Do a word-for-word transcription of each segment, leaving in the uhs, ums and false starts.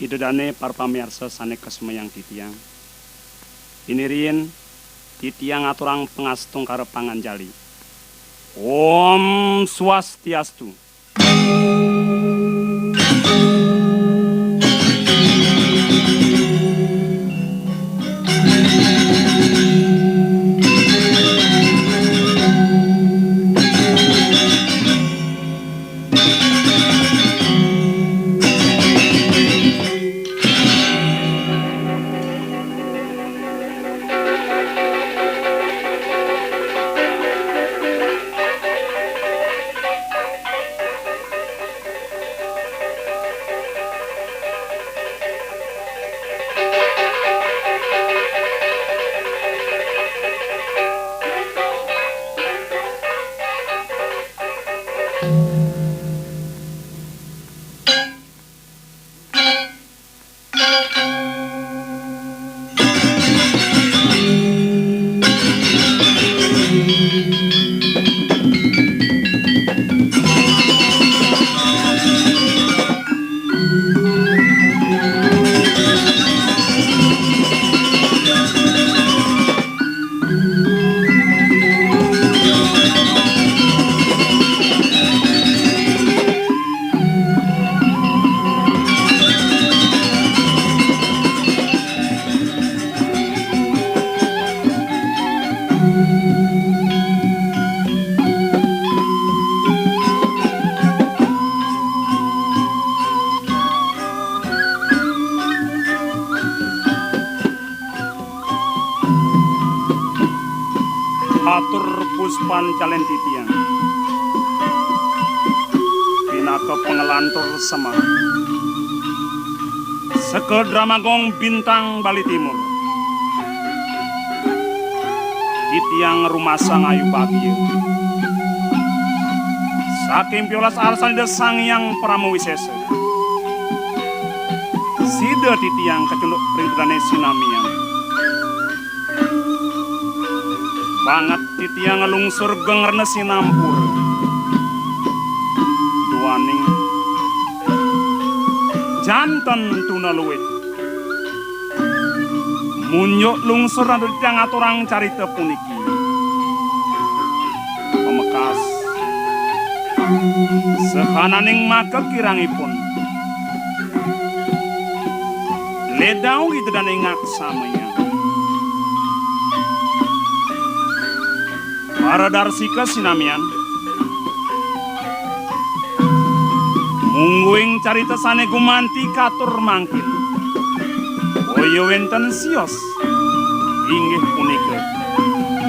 Ida dane para pamiarsa sane kasumayang titiang. Inirin titiang aturang pangastungkara panganjali. Om Swastiastu. Atur puspan calen titiang. Pinaka pangelantur semah. Seka Dramagong Bintang Bali Timur. Titiang rumasang ayu bagia. Saking piolas arsan Ida Sang Hyang Parama Wisesa. Sida titiang kacunduk ring dane sinamian. Banget titiang nglungsur geng rena sinampura. Duaning janten tuna luih. Munjuk lungsur antuk titiang ngaturang carita puniki. Pamekas, sahananing maka kirangipun. Ledang Ida dane ngaksamayang. Para darsika sinamian, mungguing carita sane gumanti katur mangkin. Boya wenten sios, inggih punika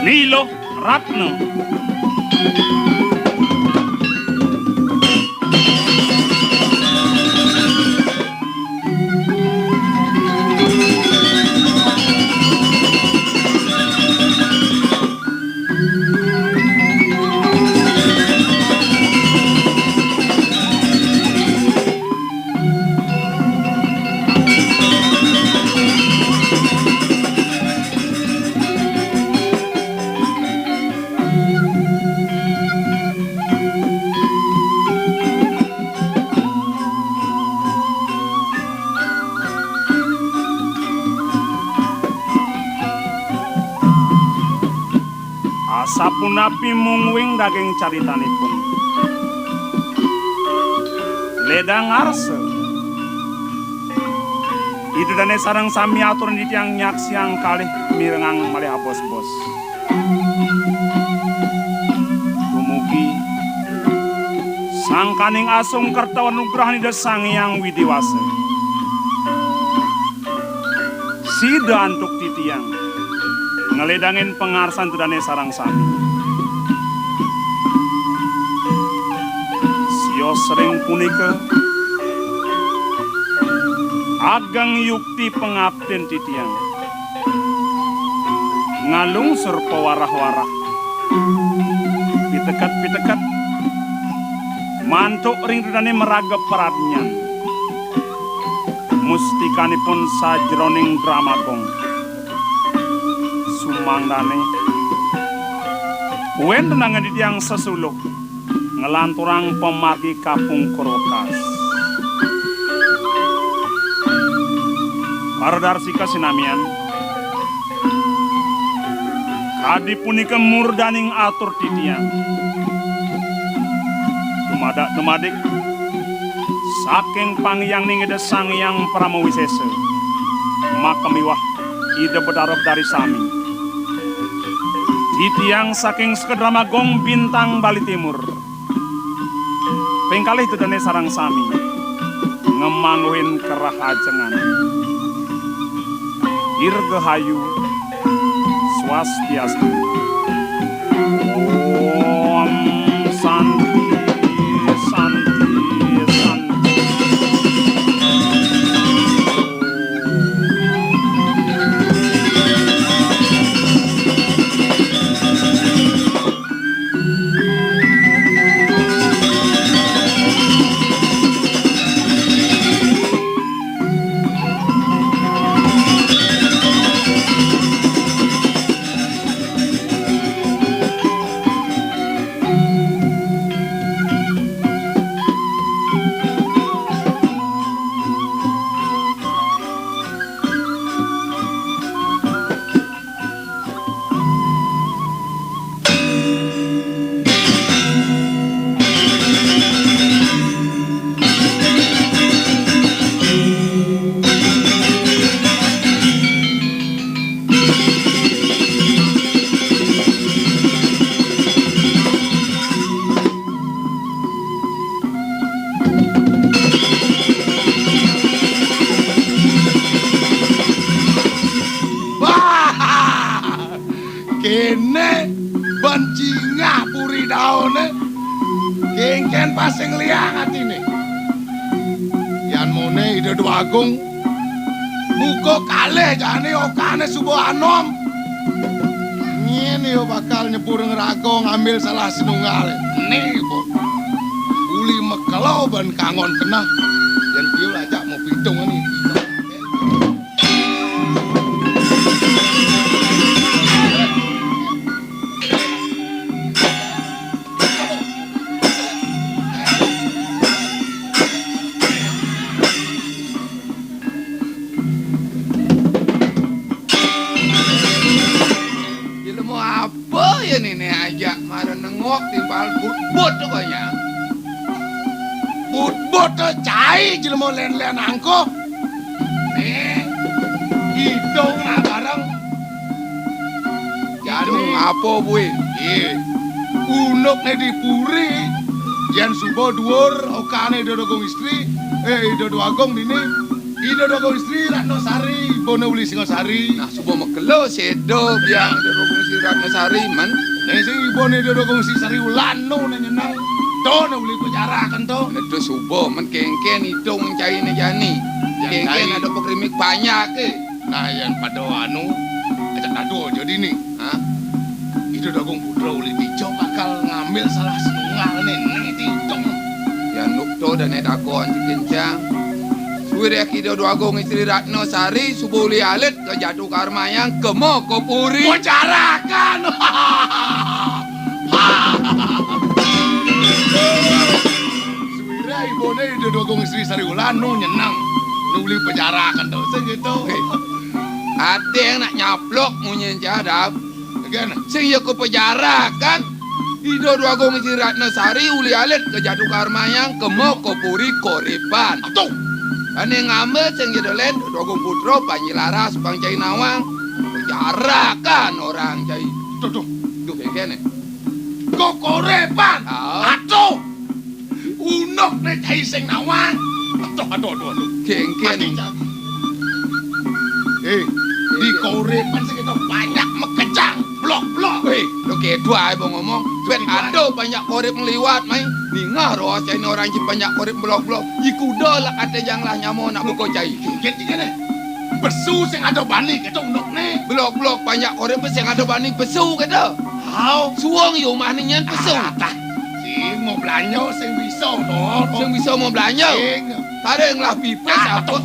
Nilo Ratna. Asapunapi mungguing daging caritanipun. Ledang arsa. Ida dane sareng sami atur titiang nyaksiang kalih mirengang malih abos-bos. Dumugi sangkaning asung kerta anugrahan Ida Sang Hyang Widi Wasa. Sida antuk titiang ngledangin pangarsan Ida dane sareng sami. Sios ring punika ageng yukti pangaptin titiang. Ngalungsur pawarah-warah, piteket-piteket, mantuk ring Ida dane maraga pradnyan. Mustikanipun sajeroning Dramagong. Sumangdane, wentenang titiang sesuluh nglanturang pamargi kapungkur wekas. Para darsika sinamian, kadi punika murdaning atur titiang. Dumadak-dumadik saking pangyangning Ida Sang Hyang Parama Wisesa, makamiwah Ida Betara Betari sami. Titiang saking Sekedram Agung Bintang Bali Timur. Ping kalih ida dane sareng sami ngamangguhin kerahajengan. Dirgahayu, swastiastu. Om Santi, Santi, Santi. Wah! Kene ban jingah puri daone, kengken pasing liang atine. Yan mone Ida Dwagung, buka kalih jane okane suba anom. Ngene yo bakal nyebur ngraga ngambil salah sinunggal. Nih, Bu. Uli mekelo ban kangon keneh. Yan kiyo lajak mau pitung ni. Jelema apa ya nene ajak mara nengok timpal but-but to kanya. But-but to cai jelema len-len angkuh. Nih, hidung lah bareng. Jani. Hidung apa, Bui? Iya. Unduk ne di puri, yan suba duur okane Ida Dwagung Istri, eh, Ida Dwagung dini, Ida Dwagung Istri Ratnasari, ibone Uli Singasari. Nah, suba makelo sedo biang Ida Dwagung Istri Ratnasari, men. Nih sing ibone Ida Dwagung Istri Sari Wulan no ne nyeneng. To ne uli pajaraken to. Nah, to suba men kengken hidung caine jani. Yan kengken cai. Ada pekrimik banyak, eh. Nah, yan pada anu, ajak dadu aja dini. Hah? Ida Dwagung Putra uli tijo bakal ngambil salah sinunggal nene tijo. Yan nuk to dane takon si kencang. Suwireh Ida Dwagung Istri Ratna Sari suba uli alit ka Jatu Karmayang kema ka puri. Pajarakan. Suwireh ibone Ida Dwagung Istri Sari Wulan nu nyeneng. Nu uli pajarakan to sing gitu. Hei. Ate nak nyaplok munyin jadab. Again. Sing ya ku pajarakan. Ida Dwagung Istri Ratna Sari uli alit ka Jatu Karmayang kema ka puri koripan. Atuh. Ane ngambil sing ya dolen Dwagung Putra Panji Laras Bang Cai Nawang. Pajarakan orang cai. Tuh, tuh. Duh, kene. Kokore, Pan. Ah. Aduh. Unuk ne cai sing nawang. Aduh, aduh, aduh, aduh. Kengken. Mati, Cak. Eh, di korepan sing itu banyak makejang. Blok, blok. Weh, lo kedua ae ngomong. Ben ada banyak korep ngliwat, mai. Ningah roh cai orang ci banyak korep blok-blok. Ikuda lah kate jang lah nyamo nak buka cai. Kengken, kengken, eh. Pesu sing ada bani kata unuk ne. Blok-blok banyak korep sing ada bani pesu kata. Hau. Suang yo mah ni nyan pesu. Alah, tah. Sing mau belanja, sing bisa, to. Sing bisa mau belanja. Sing. Ada yang lah pipis. Ah, apa? Betul.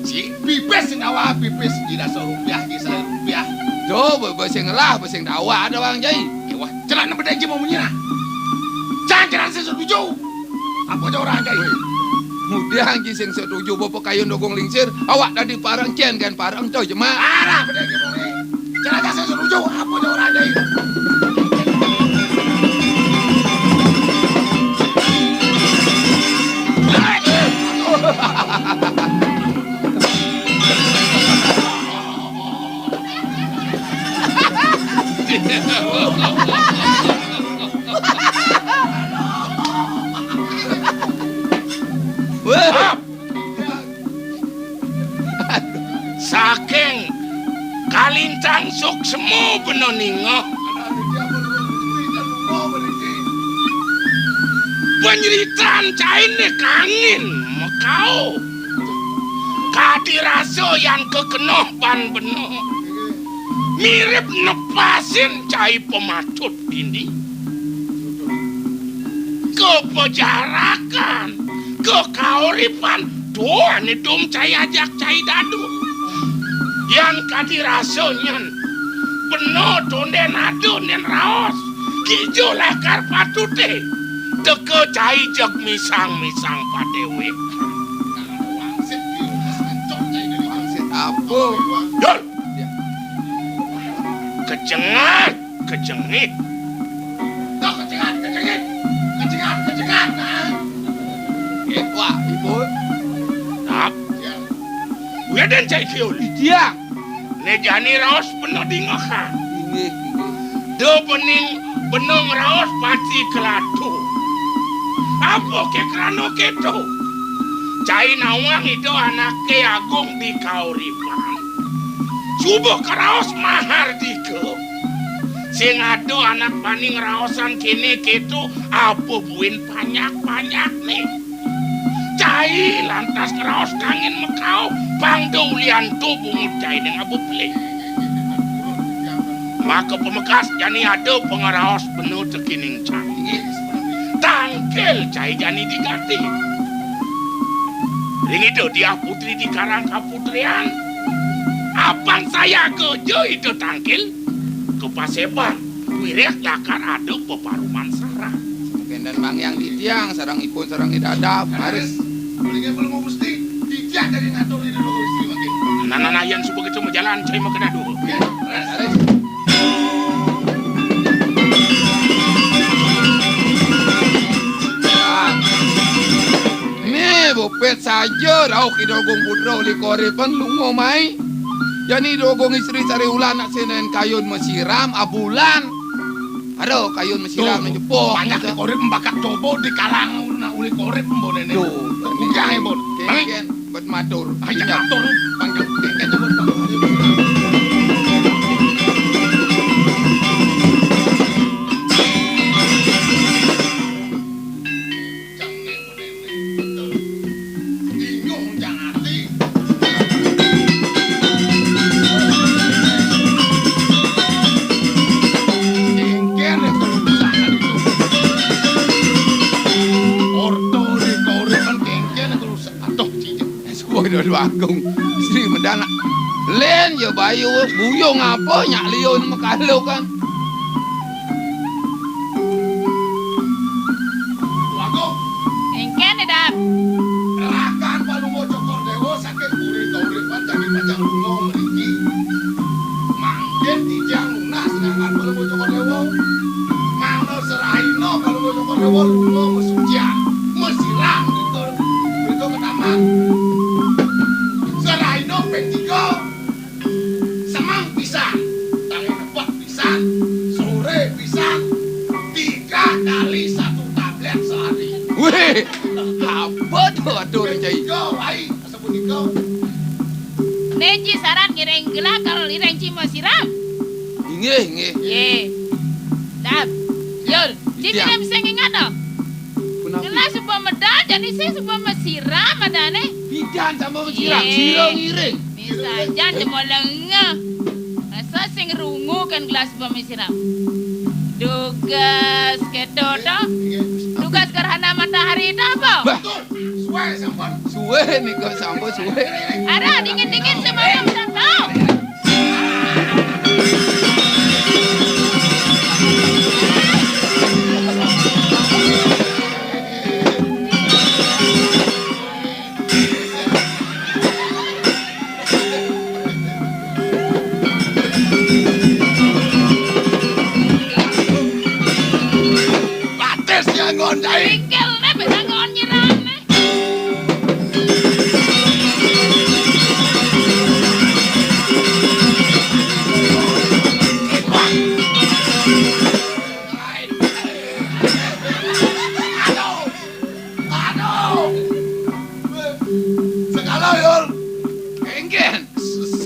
Si pipis sing dawa, pipis. Ida so rupiah, kisah rupiah. Do, be, be sing lah, be sing dawa, ada orang jai. Eh, wah, cerak nang bedai je mau menyerah. Jangan cerak sesuatu. Apa aja orang jai? Weh. Tiang ci sing setuju bapa kayun Dogung Lingsir, awak dadi pareng cén kén pareng to, Jemak. Arah, bener ki muni. Cén aja sing setuju, apa ja ora dadi. Wah. Saking kalintang suksma bena ningeh. Panjritan cainé kangin makao. Kadi rasa yan kakenoh ban bena. Mirib nepasin cai pamatut dini. Kapajarakan, kakauripan, tuan idum cai ajak cai dadu. Yan kadi rasa nyen, bena tondén ada nén raos, kija lakar patuté, teka cai jeg misang-misang padéwék. Wangsit apa? Yul! Ya. Kecengat, kecengit. Dah, kecengat, kecengit. Kecengat, kecengat. Nah. Eh, wah, Ibu. Tap. Ya. Wédén cai kiul. Iya. Né jani raos bena dingeh. Inggih, inggih. Da bening bena ngraos pati kelatu. Apa ké krana kéto? Cai nawang Ida anaké agung di kauripan. Suba karaos mahardika. Sing ada anak bani ngraosang kéné kéto, apa buin panjak-panjakné. Cai lantas ngraos kangin makao, pang da ulian to bungut cainé ngaba pelih. Maka pamekas jani ada pangraos bena tekining cai. Tangkil cai jani digati. Ring Ida Diah Putri di Karang Kaputrian. Apan sayaga ja Ida tangkil, kapaséban, wiréh lakar ada peparuman sarat. Kénten Bang Hyang titiang, sareng ipun, sareng Ida Dadap, raris. Mendingan belum mau Gusti, titiang dadi ngatur di dulu Gusti mangkin. Nah, nah, nah, yan suba kita majalan, cai makedah dulu. Nggih, raris. Raris. Nah. Né, bepet saja rauh Ida Agung Putra uli kauripan lunga mai. Jani Ida Agung Istri Sari Wulan nak senen kayun masiram abulan. Ada kayun masiram. Tuh, jepoh. Banyak di korip mbakak coba di kalang nak uli korip mbone ne. Tuh, bujang, Bun. Kéngkén, bet matur. Aja matur, panjang kéngkén, Bun. Cengeng menene, betul. Bingung cang ati. Kéngkén ya kerusakan itu. Orto di kauripan kéngkén ya kerusakan. Atuh, cicing. Suwun Agung. Sri Medana. Lén ya bayu buyung apa nyak liun makalo kan. Wagung. Éngkén, Dam. Rakan Palungguh Cokor Déwa saking puri kauripan jani pacang lunga mriki. Mangkin titiang nunas rakan Palungguh Cokor Déwa. Mangda serahina Palungguh Cokor Déwa lunga masucian, masiram rika, rika ka taman. Serahina ping tiga. Semeng pisan, tangi nebak pisan, sore pisan, tiga kali satu tablet sehari. Wih, apa tuh atur, Cai? Tiga, wai, sebut tiga. Né ci saran ngiring gelakar, iring ci masiram. Inggih, inggih. Nggih. Dam. Yul, ci tiang. Tirim sing ingat, no? Punapi? Gelah suba medal, jani sing suba masiram adané. Pidan sama masiram, nggih. Sira ngiring. Misajan cuma lengah. Masa sing rungu kan gelas pemisiram. Tugas keto to. Tugas gerhana matahari to apa? Bah. Suwe sampun. Suwe nika sampun suwe. Ada dingin-dingin semalam to.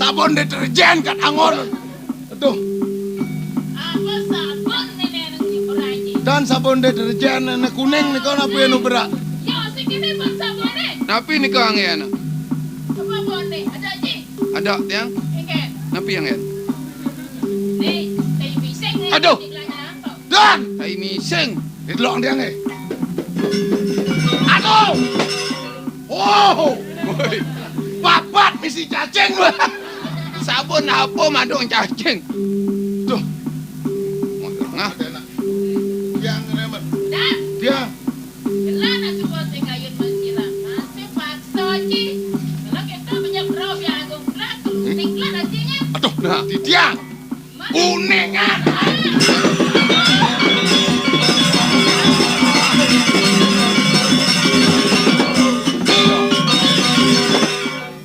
Sabon deterjen kat angon. Aduh. Apa sabon nenek nang nyukur aja? Dan sabon deterjen nenek kuning nih kan apa yang nubrak? Ya, sing kene bang sabone. Napi nika anggen? Apa bone? Ada aja. Ada, tiang. Engke. Napi anggen? Nih, tai miseng nih. Aduh. Dan tai miseng. Didelok tiang, eh. Aduh. Oh. Woi. Papat misi cacing, wah. Sabun apa madung cacing? Tuh. Nah. Tiang remet. Tiang. Gelana suka sing kayun mensilang. Masih paksa, Ci. Kalau kita punya bro, biar aku kelak, keluting kelak, Ci, ya. Aduh, nah, di tiang. Kuningan.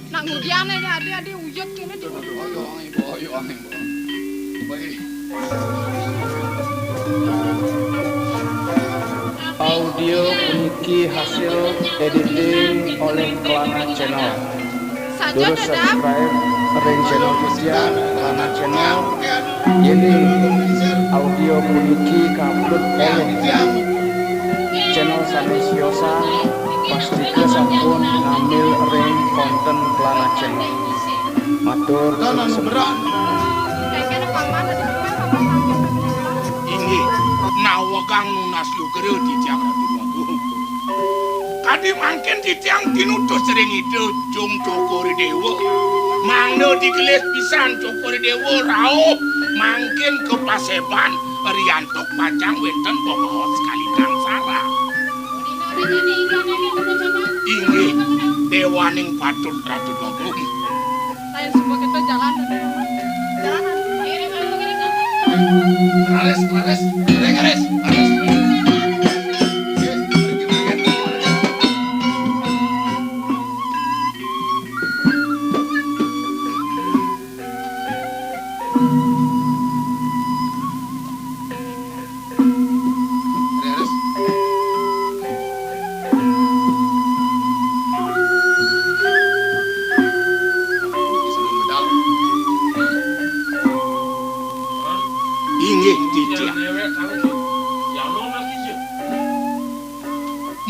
Nak ngudian aja, adi, adi, uyut kene di. Audio puniki hasil editing oleh Kelana Channel. Durus subscribe ring channel titiang, Kelana Channel. Yén audio puniki kaupload oleh channel sané siosan, pastika sampun ngambil ring konten Kelana Channel. Matur suksma. Inggih, nawegang nunas lugra titiang Ratu Agung. Kadi mangkin titiang tinutus ring Ida Jung Cokor Déwa. Mangda digelis pisan Cokor Déwa rauh mangkin ka paseban riantuk pacang wénten pabaos kalintang sarah. Inggih, déwaning patut Ratu Agung. Lain semua kita jalan, jalan. Raris, raris, raris, raris. Inggih, titiang.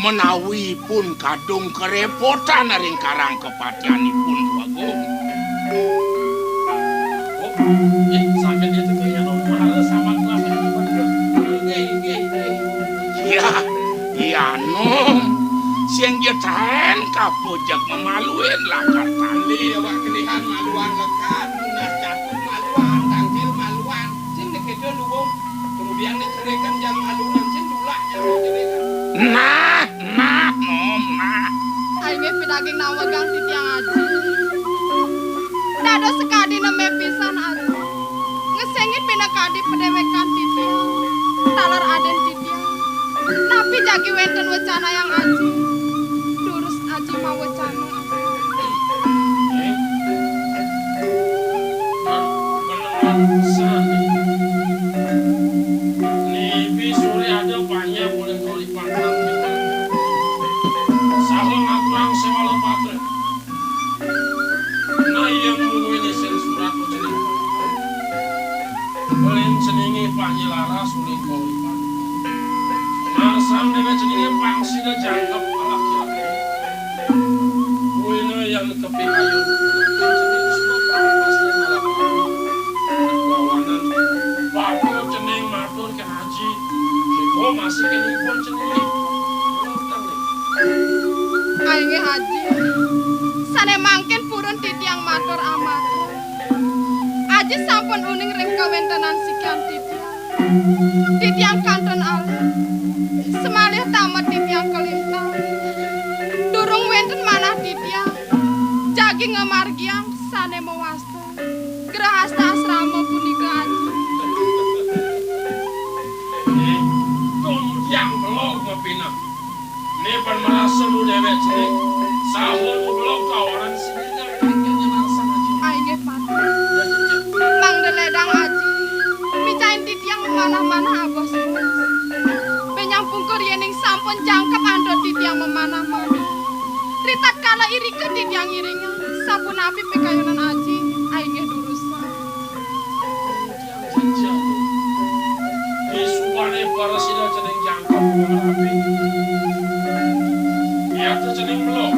Menawi ipun kadung karepotan ring karang kapatihanipun, Agung. Oh, nggih, saged itu kaya anu, mahala sambat kelas. Nggih, nggih, nggih. Ya, iya, Nom. Sing ja taén kapojak mamaluin lakar tali. Iya, Wak, kelihan maluan lekad, nunas catur maluan, tangkil maluan. Sing nekeda luwung. Kemudian nek cerekan jang maluan, sing tulak nyawa cerekan. Nah, nah, Nom, nah. Inggih pidaging nawegang titiang Aji. Dados sakadi neme pisan Aji. Ngesengit pinakadi padéwékan titiang. Taler adén titiang. Napi jagi wénten wecanayang Aji? Durus Aji mawecana. Nipi sore ada panjang boleh kori pangkang. Sawa ngaturang sewala patra. Nah, iya mungguin isin surat ucini. Ulin ceningé panyilaras ulin kauripan. Marsang déwék ceningé pangsida jangkep alaki-laki. Kuwina yan kepingayu. Ceningé suba pangkas yan alaki. Lawanan bapa cening matur kén Aji. Iko masih kén ipun ceningé. Inggih Aji. Sané mangkin purun titiang matur amargi. Aji sampun uning ring kawéntenan sikian titiang. Titiang kantun alih. Semalih tamet titiang kalintang. Durung wénten manah titiang. Jagi ngamargiang sané mawasta. Grahasta asrama punika, Aji. Tumtiang belog mapineh. Né pan marasa nu déwék cenik, saha nu belog kawaran siningan. Inggih, Pak. Mangda lédang, Aji. Micain titiang mamanah-manah abos. Bénjang pungkur yéning sampun jangkep antuk titiang mamanah-manah. Ritatkala irika titiang iringang, sapunapi pikayunan Aji? Ora sira cening jangkep marabi. Iya to cening melo.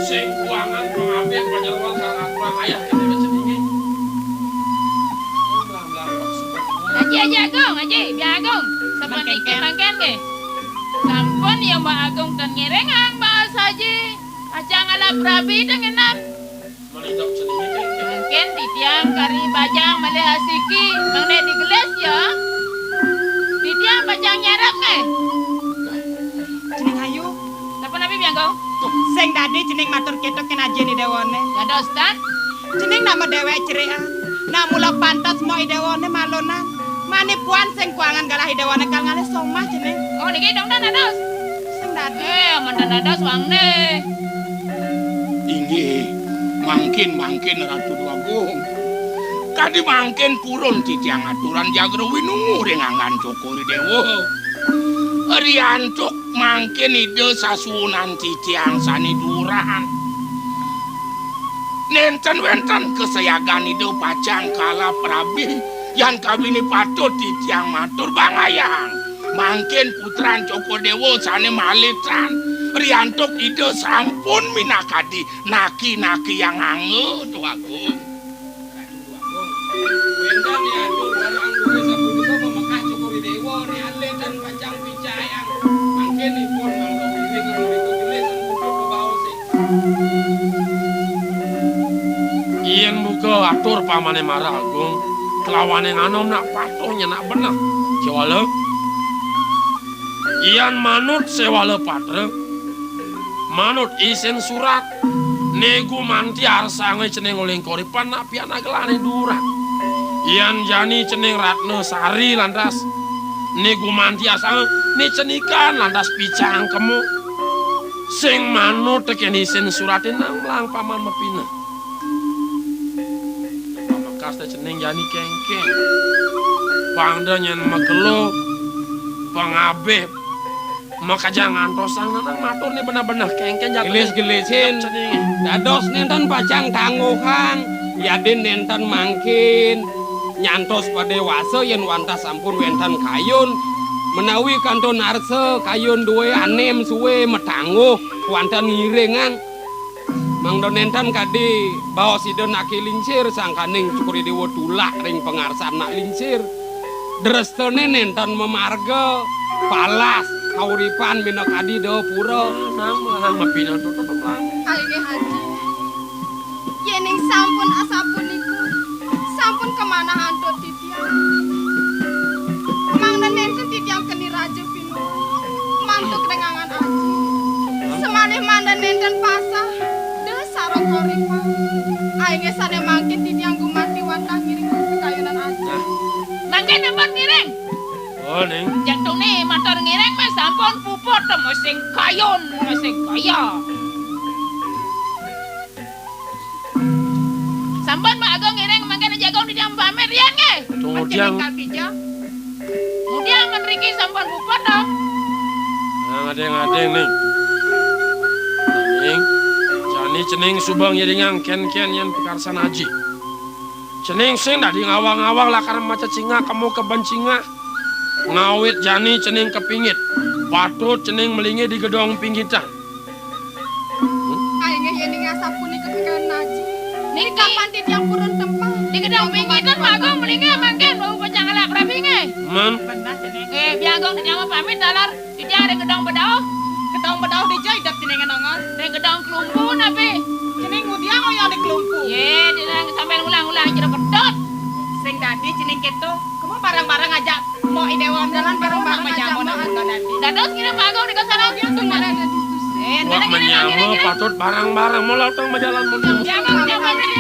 Sing kuangan pangabih panyeruan kang aturan ayah kene ceninge. Aji, Aji Agung, Aji, Biang Agung. Sapuniki mangkin nggih. Sampun ya Mbak Agung ten ngiringang Mbak Saji. Aja ngalap rabi dengenan. Mangkin titiang kari bajang malih asiki, mangda digelis ya. Titiang bajang nyarap nggih. Cening ayu. Napa napi Biang Agung? Sing dadi cening matur ketok ken ajin Ida Wane. Dados tan? Cening nama dewek cerian. Nak mula pantas mau Ida Wane malonan. Mane puan sing kuangan galah Ida Wane kal ngalih somah cening. Oh niki dong tan dados. Sing dadi. Eh, aman tan dados wangne. Inggih, mangkin-mangkin Ratu Dwagung. Kadi mangkin purun titiang aturan jagra winungu ring anggan Cokor I Dewa. Riantuk mangkin Ida sasuunan titiang sane duran. Nenten wenten kasayagan Ida pacang kalap rabi, yan kawini patut titiang matur bangayang. Mangkin putran Cokor Dewa sane malitan, riantuk Ida sampun minakadi naki-naki yang angga, Tuagung. Wenten atur barang duwe sapunika pamekah Cokor Dewa, ne ale tan pacang picayang. Mangkin ipun mangga wiwit nalika gelis wujud bebaose. Yen buka atur pamane marah agung, kelawane nganom nak patuh nyenak beneh. Kewala, yan manut sewala patra, manut isin surat, ne gumanti arsanga cening uling koripan nak pianak gelane durak. Yan jani cening Ratna Sari lantas, ne gumanti arsanga, ne cenikan lantas picang kemo. Sing manut teken isin surate nang mlang paman mapineh. Pamekas te cening jani kengkeng. Pangda nyen makelo, pangabih, makejang ngantosang nenang matur ni beneh-beneh kengkeng jatah. Gelis-gelisin. Cening. Dados nenten pacang tangguhang, yadin nenten mangkin. Nyantos padewasa yen wantah sampun wenten kayun, menawi kantun arsa kayun duwe anem suwe matangguh, wantah ngiringang. Mangda nenten kadi baos Ida Naki Lingsir sangkaning Cokor I Dewa tulak ring pangarsan Nak Lingsir. Drestane nenten mamarga, palas, kauripan minakadi dapura. Nang, nang, mapinang tutup lang. Inggih, Aji. Yening sampun asapunika, sampun kamanah antuk titiang. Mangda nenten titiang keni raja pinuwung, mantuk ring angan Aji. Semalih mangda nenten pasah, desara koripan. Ainggih sane mangkin titiang gumanti wantah ngiring kayunan Aji. Mangkin ampun ngiring. Oh, Ning. Jatune matur ngiring mah sampun puput to, mosing kayun, mosing kaya. Sampun, Pak Agung ngiring, mangkene Jagong titiang pamit rian nggih. Tunggu tiang. Kal kija. Mudiang mriki sampun puput to. Nah, ngadeng-ngadeng, Ning. Ning, jani cening suba ngiringang ken-ken yen pakarsan Aji. Cening sing dadi ngawang-ngawang lakar maca cingak kemu keben cingak. Ngawit jani cening kepingit, patut cening melinggih di gedong pingitan. Ainggih yening asapunika pikantuk Aji. Niki kapan titiang purun tempah. Di gedong pingitan Pak Agung melinggih mangkin bau pacang ngalap rabi nggih. Men. Benah cening. Eh, Biang Agung titiang pamit taler. Titiang ring gedong bedauh. Gedong bedauh dija idep cening nongol. Ring gedong kelumpu napi? Cening ngudiang oyong di kelumpu. Ye, titiang sambil ngulang-ngulang jero kedot. Sing dadi cening keto. Kemu bareng-bareng ajak Mbok Idewa jalan bareng-bareng ajak Mbok Idewa dadi. Dados ngiring Pak Agung di kosaran. Iya, tunggu. Eh, wak menyama patut bareng-bareng mula teng majalan mula. Iya, Pak Agung, iya, Pak Agung.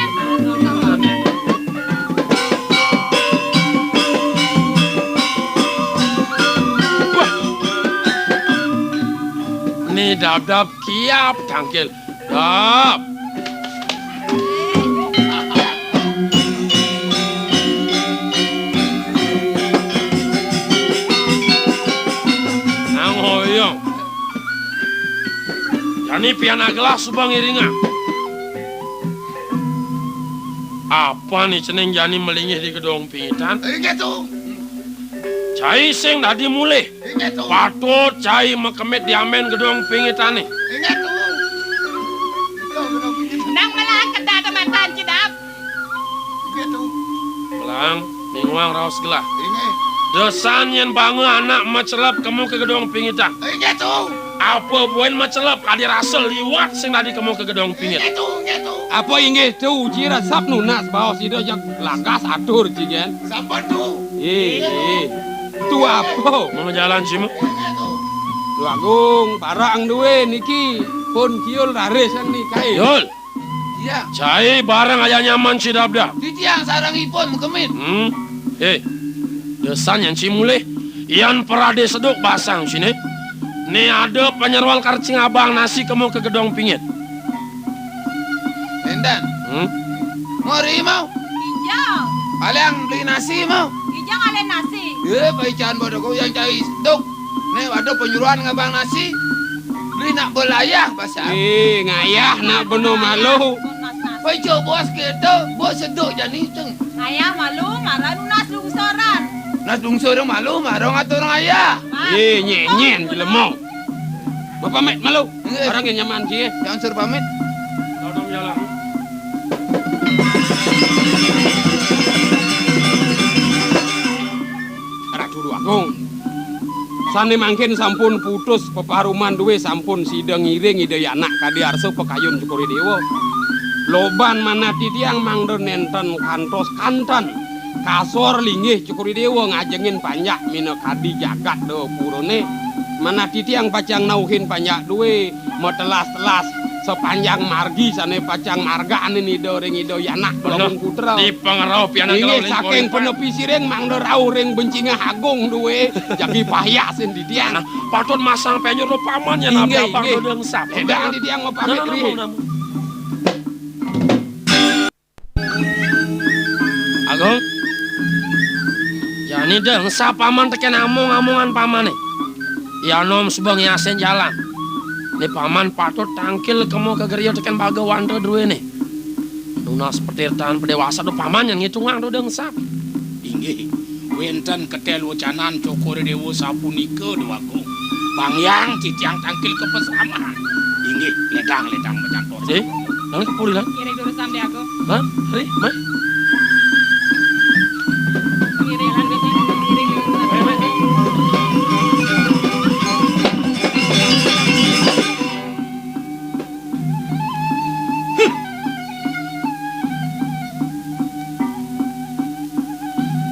Wah. Ni dab-dab kiap tangkil. Dab. Nang hoyong. Jani pian agelah suba ngiringang. Apa ni cening jani melinggih di gedong pingitan? Inggih, Tu. Cai sing dadi mulih. Inggih, Tu. Patut cai makemit diamben gedong pingitané. Inggih, Tu. Gedong pingit. Nang melahang kedada matan cidap. Inggih, Tu. Melahang, ninguang raos gelah. Inggih. Desan yén banga anak macelep kema ka gedong pingitan. Inggih, Tu. Apa buin macelep kadi rasa liwat sing dadi kema ka gedong pingit. Inggih, Tu, inggih, Tu. Apa inggih, Tu? Uji resep nunas baos ida jak lagas atur, ci gén. Sampun, Tu. Eh, eh. Tu apa? Mau jalan, Cima? Inggih, Tu. Tu Agung, barang duwe niki pun kiul raris yang nikahe. Yul. Iya. Cai barang aya nyaman cidabda. Titiang sareng ipun makemit. Hmm. Eh. Desan yan ci mulih. Yan parade seduk basang sine. Né ada panyerwal karcing abang nasi kema ka gedong pingit. Enten. Hmm. Ngori mau. Ijang. Aliang beli nasi mau. Ijang alih nasi. Eh, paican bodoh kau yang cai seduk. Né ada penyuruhan ngabang nasi. Beli nak belayah basang. Eh, ngayah nak beno malu. Paico bos kita, bos seduk jani teng. Ngayah malu, marang nunas lungsoran. Nas lungsor malu, marang atur ngayah. Eh, nyenyen jelema. Bapamit malu. Nggih. Orang yang nyaman sih. Jangan suruh pamit. Tolong jalan. Ratu Agung. Sane mangkin sampun putus peparuman duwe sampun sida ngiring Ida Yanak kadi arsa pakayun Cokor I Dewa. Loban manah titiang mangda nenten kantos kanten. Kasor linggih Cokor I Dewa ngajengin panjak minakadi jagat Dewapurane. Manah titiang pacang nauhin panjak duwe matelas-telas sapanjang margi sane pacang marganin Ida ring Ida Yanak Bener. Bangun Putra. Di pangrauh pianak Inggih, kalau saking lingkung panepi siring mangda rauh ring Bencingah Agung duwe jagi pahyasin titiang. Nah, patut masang penjur lo paman ya Inggih, nabi abang inggih. Dodeng sap. Edan titiang mau pamit Nah, nah, ri. Nah, nah, nah. Agung. Jani deng sap paman teken among-amongan pamane. Ya nom suba ngiasin jalan. Ni paman patut tangkil kemo ka geria teken baga wanda druene. Nunas petirtan pedewasa do paman yang ngitungang do deng sap. Inggih, wenten ketel wecanan Cokor Dewa sapunika, Dewa Agung. Pangyang titiang tangkil ka pasaman. Inggih, ledang-ledang macantos. Eh, nang kepuri lan? Ngiring durusam, Dewa Agung. Hah? Ri, mai. Ngiring lan, ngiring durusam.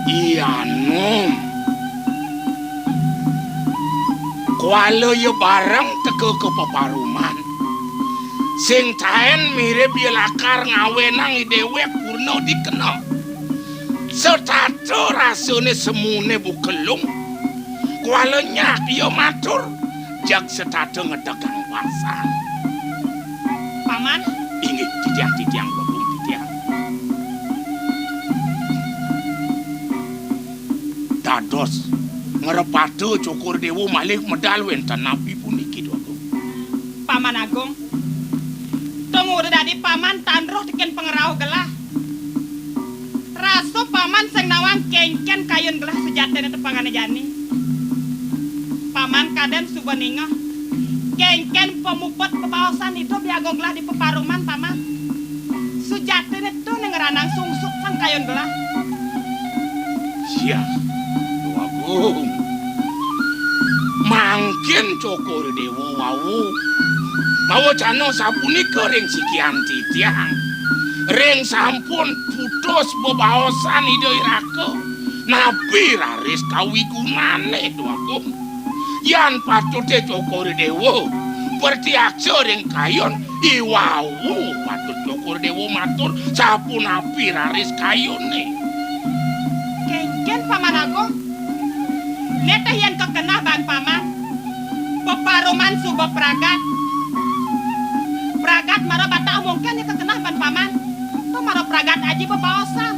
Iya nom. Kuala ya bareng teka ka peparuman. Sing taen mirib ya lakar ngawenang i dewek purna dikena. Setata rasane semune bukelung. Kuala nyak ya matur, jag setata ngedegang pasang. Paman? Inggih, titiang, titiang, Bagong, titiang. Dados, ngrepata Cokor Dewa malih medal wenten napi puniki, Bagong? Paman Agung, tumurun dadi paman tan roh teken pangrauh gelah. Rasa paman sing nawang kenken kayun gelah sujatine tepangane jani. Paman kaden suba ningeh. Kenken pamuput bebaosan idup di agung gelah di peparuman, paman. Sujatine to ning ranang sungsut sang kayun gelah. Siah, Agung. Mangkin Cokor Dewa wau mawacana sapunika ring sikian titiang. Ring sampun putus bebaosan Ida Iraka, napi raris kawigunane, Agung? Yan patute Cokor Dewa pertiaksa ring kayun, iwau patut Cokor Dewa matur sapunapi raris kayune. Kenken, Paman Agung? Neteh yen kekenah ban paman. Peparuman suba pragat. Pragat mara batak mungkin ya kekenah ban paman. To mara pragat aji bebaosan.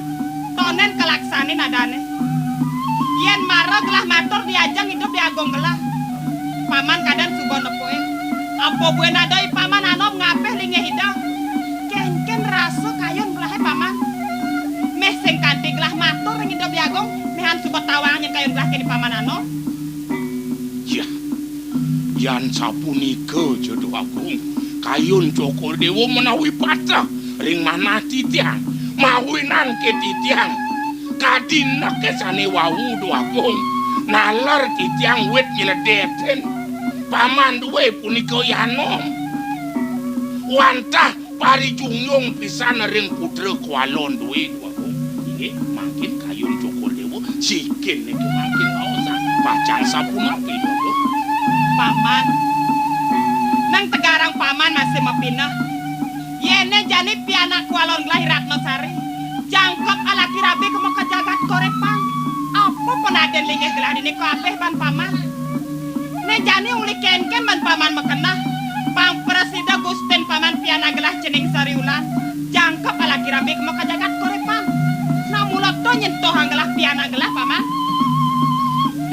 Tonen kalaksane nadane. Yen mara gelah matur diajeng idup di agung gelah. Paman kadan suba nepuke. Apa buin ada i paman anom ngapih linggih ida. Kenken rasa kayun gelahe paman. Meh sing kanti gelah matur ring idup di agung, mehan suba tawang nyen kayun gelah keni paman Sapunika, Jero Agung, kayun Cokor Dewa menawi pateh ring manah titiang, mawinan ke titiang kadineke sane wau, Dwagung, naler titiang wit nyledetin Paman Dwe punika yanom. Wantah parijunjung pisan ring putra Kwalon Dwe, Dwagung. Inggih, mangkin kayun Cokor Dewa, sikin niki mangkin ngaosang. Pacang sapunapi, Dwagung? Paman, nang tegarang Paman masih mapineh. Yene jani pianak Kwalon gelah Ratna Sari, jangkep alaki rabi kema ka jagat Korepan. Apa panadin linggih gelah dini kabeh ban Paman? Ne jani uli kenken ban Paman makeneh, pang prasida gustin Paman pianak gelah cening Sari Ular, jangkep alaki rabi kema ka jagat Korepan. Nah, mula to nyentuhang gelah pianak gelah, Paman.